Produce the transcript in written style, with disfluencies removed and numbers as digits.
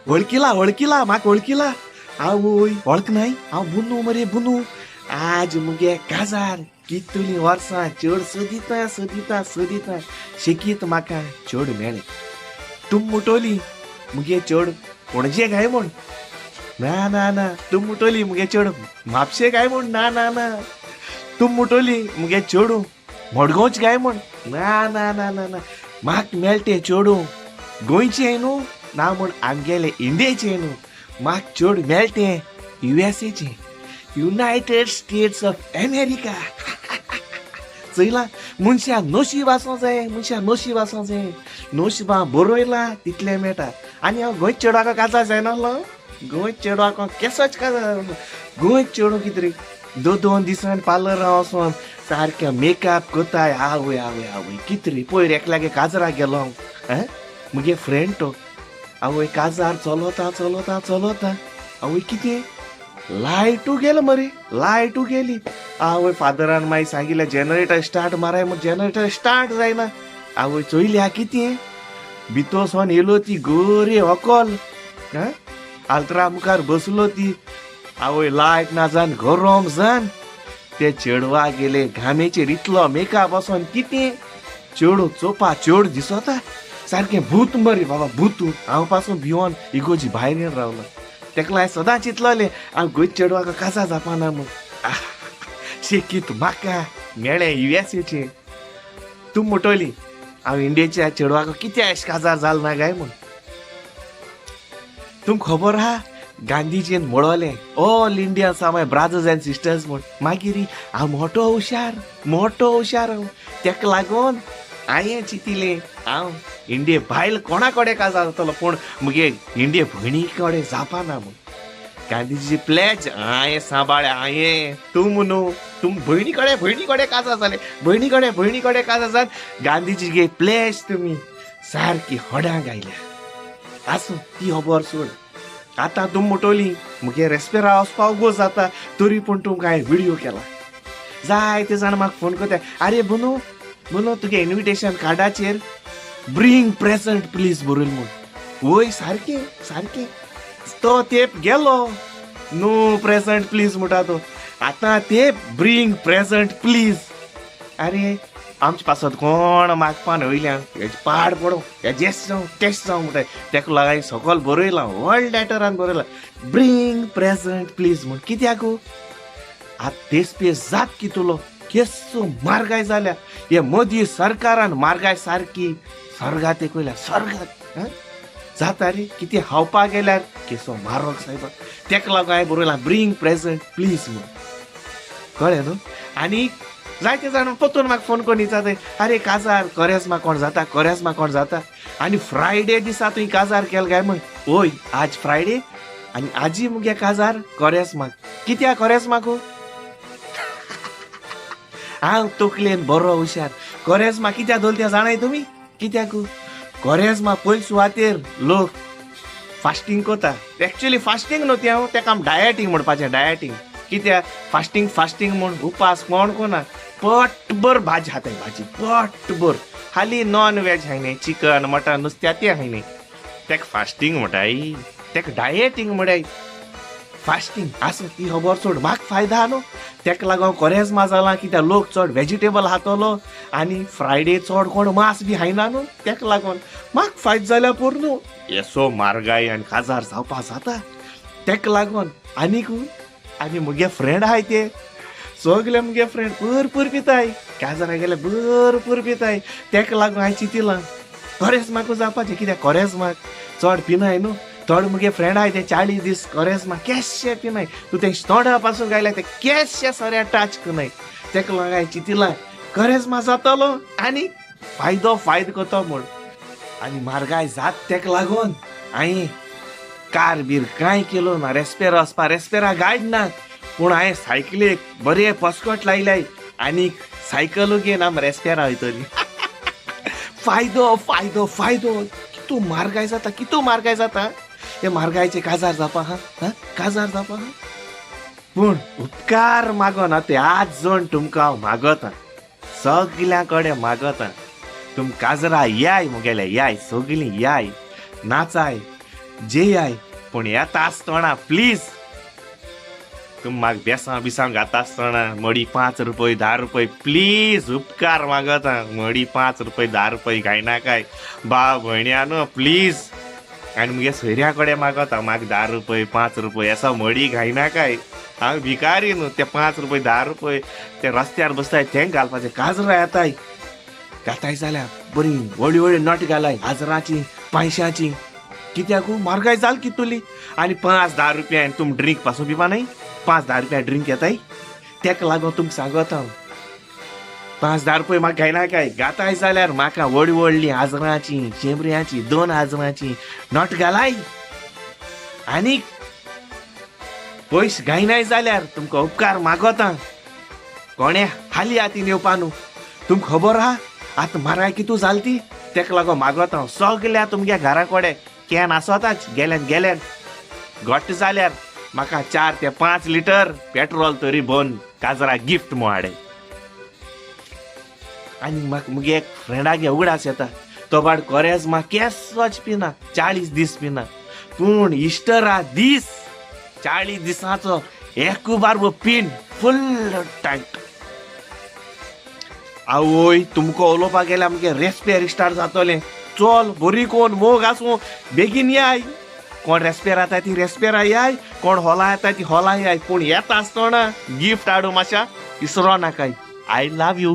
वळखिला वळखिला म्हाका वळखिला. आवय वळख नाय, हांव बुनू मरे बुनू. आज मुगे काजार कितलीं वर्सां चेड सोदिता सोदिता सोदिता शेकीत म्हाका चेड मेळ्ळें. तूं मुटोली मुगे चेड पणजे काय म्हूण, ना ना ना. तूं मुटोली मुगे चेड म्हापशे काय म्हूण, ना ना ना. तूं मुटोली मुगे चेडूं मडगांवच काय म्हूण, ना ना ना ना ना. म्हाका मेळटे चेडूं गोंयचें न्हू ना म्हूण आमगेलें इंडियेचें न्हू, म्हाका चेडूं मेळटें युएसएचें, युनायटेड स्टेट्स ऑफ अमेरिका. चोयलां मनशां नशीब आसूं जाय, मनशां नशीब आसूं जाय, नशिबां बरयलां तितलें मेळटा. आनी हांव गोंय चेडवाक काजार जायनासलो, गोंय चेडवाक केसोच काजार, गोंय चेडूं कितें रे दोन दोन दिसान पार्लरां वचोन सारकें मेकअप करताय. आवय आवय आवय कितें रे, पयर एकल्यागे काजराक गेलो हांव, मुगे फ्रेंड तो. आवय काजार चलता चलता चलता, आवय कितें लायटू गेलो मरे, लायटू गेली. आवय फादरान मागीर सांगिल्लें जनरेटर स्टार्ट माराय म्हूण, जनरेटर स्टार्ट जायना. आवय चोयल्या कितें भितर सोन येयलो ती गोरी व्हंकल, आल्तरा मुखार बसलो ती. आवय लायट ना जावन गरम जावन ते चेडवा गेले घामेचेर इतलो मेकअप वचोन कितें चेडूं चोपा चेड दिसता सारकें भूत मरे बाबा भूत. हांव पासून भिवन इगोजी भायर येवन रावलो. तेका हांवें सदां चिंतलोलें हांव गोंय चेडवाक काजार जावपाना म्हूण. शेकीत म्हाका मेळ्ळें युएसएचें. तूं म्हणटली हांव इंडियेच्या चेडवाक कित्याक अशें काजार जाल ना काय म्हूण. तुमकां खबर आहा गांधीजीन म्हणलें all Indians are my brothers and sisters म्हूण. मागीर हांव मोटो हुशार, मोटो हुशार हांव. तेका लागून हांवें चिंतिलें हांव इंडिये भायल कोणा कडेन काजार जातलो पूण मुगे इंडिये भयणी कडेन जावपाना म्हूण. गांधीजी प्लेज हांवें सांबाळ्ळें, हांवें तूं म्हणू तूं भयणी कडेन भयणी कडेन काजार जालें, भयणी कडेन भयणी कडेन काजार जावन गांधीजी प्लेज तुमी सारकी हडां गायल्या. आसूं ती खबर सोड. आतां तूं म्हणटली मुगे रेस्पेरा वचपा उगो जाता, तरी पूण तुमकां हांवें व्हिडियो केला. जायते जाण म्हाका फोन करता, आरे बुनू बुनू तुगे इन्विटेशन कार्डाचेर ब्रींग प्रेजंट प्लीज बरयल म्हूण. वय सारकें सारकें, तो तेप गेलो नो प्रेजंट प्लीज म्हणटा तो, आतां तेप ब्रींग प्रेजंट प्लीज. आरे आमचे पासत कोण मागपान वयल्यान हेजें पाड पडूं, हेजेच जावं तेच जावं म्हणटा. तेका लागून सकयल बरयलां व्हड लेटरान बरयलां ब्रींग प्रेजंट प्लीज म्हूण. कित्याक आतां देसपेस जात कितलो केसो म्हारगाय जाल्या, हे मोदी सरकारान म्हारगाय सारकी स्वर्गात एकयल्या स्वर्गात जाता रे. कितें खावपाक गेल्यार केसो म्हारग सायबा. तेका लागून हांवें बरयलां ब्रींग प्रेजंट प्लीज म्हूण. कळ्ळें न्हू. आनी जायते जाण परतून म्हाका फोन करून विचारता, आरे काजार कोरेस्मा कोण जाता, कोरेस्मा कोण जाता, आनी फ्रायडे दिसा तुवें काजार केलें काय म्हूण. वय आज फ्रायडे आनी आजी मुगे काजार कोरेस्माक. कित्याक कोरेस्माकू? हांव तकलेन बरो हुशार. कोरेस्मा कित्याक दवरता जाणाय तुमी? कित्याक कोरेस्मा पयले सुवातेर लोक फास्टींग करता. एक्चुअली फास्टींग न्हू तें, हांव तेका आमी डायटींग म्हणपाचें, डायटींग. कित्याक फास्टींग फास्टींग म्हूण उपास कोण कोना, पोटभर भाजी खाताय, भाजी पोटभर. हालीं नॉन वेज खायनाय, चिकन मटन नुस्त्या तें खायनाय. तेका फास्टींग म्हणटाय, तेका डायटींग म्हणटाय, फास्टींग. आसूं ती खबर सोड, म्हाका फायदा आहा न्हू. तेका लागून कोरेस्मा जालां कित्याक लोक चड वेजिटेबल खातलो आनी फ्रायडे चड कोण मांस बी खायना न्हू, तेका लागून म्हाका फायदो जाल्यार पुरो न्हू. येसो म्हारगाय आनी काजार जावपा जाता तेका लागून. आनीक आनी मुगे फ्रेंड आहाय ते सगले मुगे फ्रेंड भरपूर पिताय, काजारा गेले भरपूर पिताय. तेका लागून हांवें चिंतिलां कोरेस्माकू जावपाचें, कित्याक कोरेस्माक चड पिनाय न्हू. थोडे मुगे फ्रेंड आहाय ते 40 दीस कोरेस्मा केशे पिनाय, तूं तें तोंडा पासून गायल्यार ते केशे सोऱ्या टच करनाय. तेका लागून हांवें चिंतिलां कोरेस्मा जातलो आनी फायदो फायदो करतो म्हूण. आनी म्हारगाय जात तेका लागून हांवें कार बीर कांय केलो ना, रेस्पेरा वचपा रेस्पेरा गायड ना, पूण हांवें सायकलीक बरें पस्कट लायल्याय आनी सायकलू घेवन आमी रेस्पेरा वयतली. फायदो फायदो फायदो. कितू म्हारगाय जाता, कितू म्हारगाय जाता, हे म्हारगायचे काजार जावपा हा, काजार जावपा हा. पूण उपकार मागोना ते आज जण तुमकां हांव मागता, सगल्यां कडेन मागता, तुम काजरा याय मुगेले, याय सगलीं याय, नाचाय, जेयाय, पूण येता आसतना प्लीज तुमी म्हाका बेसां बिसां घाता आसतना मडी 5 रुपये 10 रुपये प्लीज उपकार मागता, मडी 5 रुपये 10 रुपये घायनाकाय भाव भयण्यानो प्लीज. आनी मुगे सोयऱ्या कडेन मागता म्हाका 10 रुपये 5 रुपये असो मडी घायनाकाय, हांव भिकारी न्हू. ते 5 रुपये 10 रुपये ते रस्त्यार बसताय तेंक घालपाचे. काजरां येताय घाताय जाल्यार बरी व्हडली व्हडली नट घालाय, हजराची 500ची, कित्याकू म्हारगाय जाल कितुली. आनी 5-10 रुपयान तुम ड्रिंक पासून पिवपा न्हय, 5-10 रुपया ड्रिंक येताय, तेका लागून तुमकां सांगता हांव 5-10 रुपये म्हाका घायनाकाय. घाताय जाल्यार म्हाका व्हडली व्हडली हजराची शेंबऱ्याची 2 हजराची नट घालाय, आनी पयशे घायनाय जाल्यार तुमकां उपकार मागता. कोणे हाली हातीन येवपा न्हू, तुमकां खबर आहा आतां म्हारगाय कितू जाल ती, तेका लागून मागता हांव सगल्या तुमगे घरा कडेन can आसताच गेल्यान गेल्यान घट्ट जाल्यार म्हाका 4 ते 5 लिटर पेट्रोल तरी भरून काजरा गिफ्ट म्हूण हाडय. आनी म्हाका मुगे एक फ्रेंडागे उगडास येता, तो बाड कोरेज म्हाका केसोच पिना, 40 दीस पिना, पूण इश्टरा दीस 40 दिसांचो एक बार पिन फुल टायट. आवय तुमकां उलोवपाक गेल्यार आमगे रेस्पेर स्टार्ट जातलें. चल बरी कोण मोग आसूं बेगीन याय, कोण रेस्पेर येता ती रेस्पेरा याय, कोण हॉला येता ती हॉला याय, पूण येता आसतना गिफ्ट हाडू मातशा इसरो नाकाय. I love you.